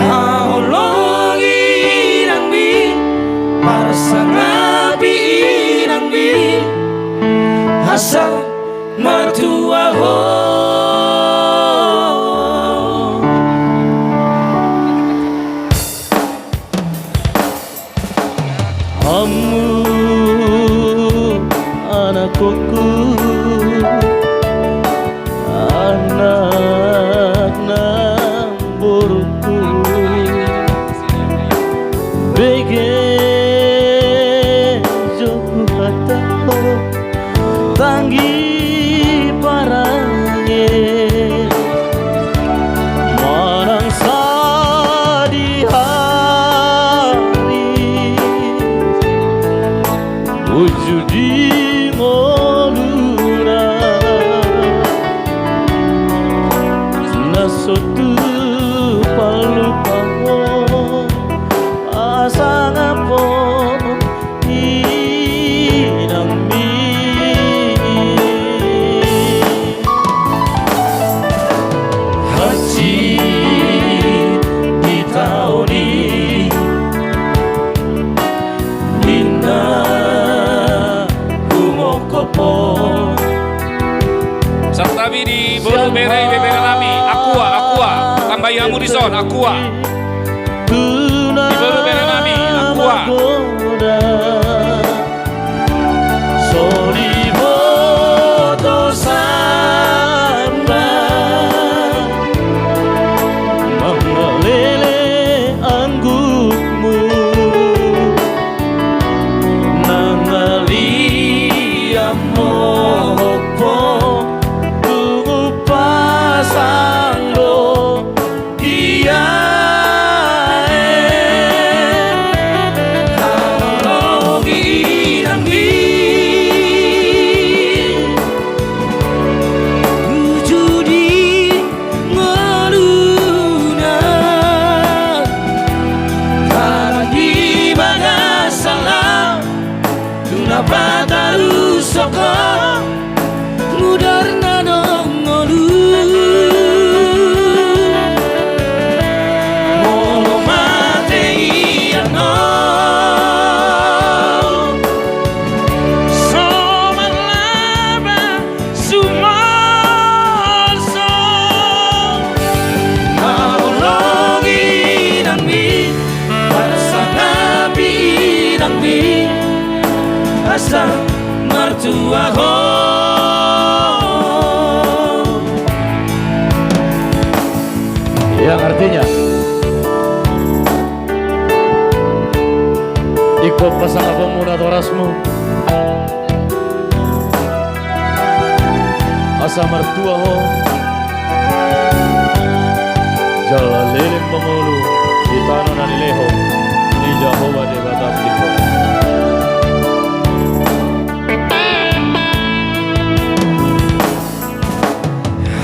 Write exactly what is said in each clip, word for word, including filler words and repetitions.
Haholongi inangmi, parsangapi inangmi, asa martua ho. Hamu anakku, anak namboruku, bege jo huhatahon tanggi parange. Manang sadihari uju di ngoluna, na so tu palupaon asa ngapon inangmi. Hansit di taon i, ninna humongkop ho. Santabi di boru bere, bere nami, Aqua, Aqua. Tambai hamu dison, Aqua. Di boru bere nami, Aqua. So diboto samba mangalele anggukmu, nangaliat mohop ho, tugu pasang do. Ia e, haholongi inangmi, uju di ngoluna, tagan di bagasan laut, nunga patarushon ho, mudarna do ngolu. Molo mate ia annon, so marlaba sumolso. Haholongi inangmi, parsangapi inangmi, asa martua ho. Yang artinya, ingkon pasangaponmu natorasmu, asa martua ho, jala leleng mangolu di tano na nilehon ni Jahowa Debata di ho.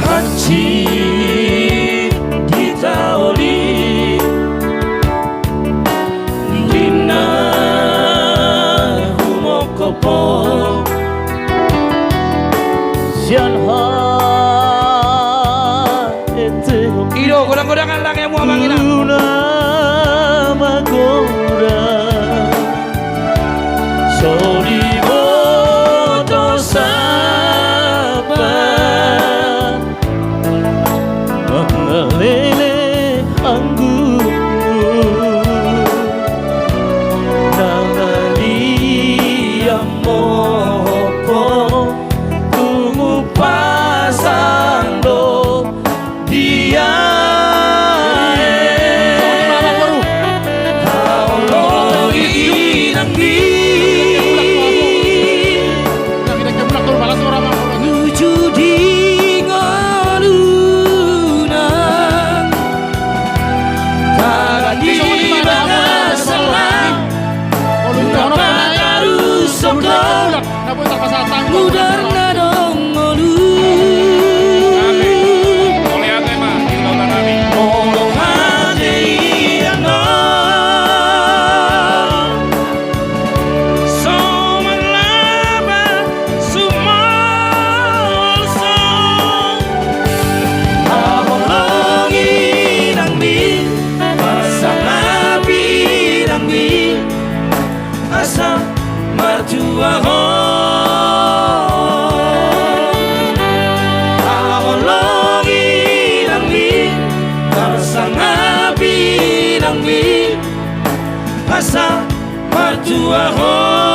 Hansit di taon i, ninna humongkop ho. Sian haetehon i do godang-godangan, dang hamu amang inang. Nunga magodang, so diboto samba mangalele anggukmu, nangaliat mohop ho, tugu pasang do. Ia e, haholongi inangmi, uju di ngoluna, tagan di bagasan laut, nunga patarushon ho, mudarna do ngolu. Molo mate ia annon, so marlaba sumolso. asa martua ho.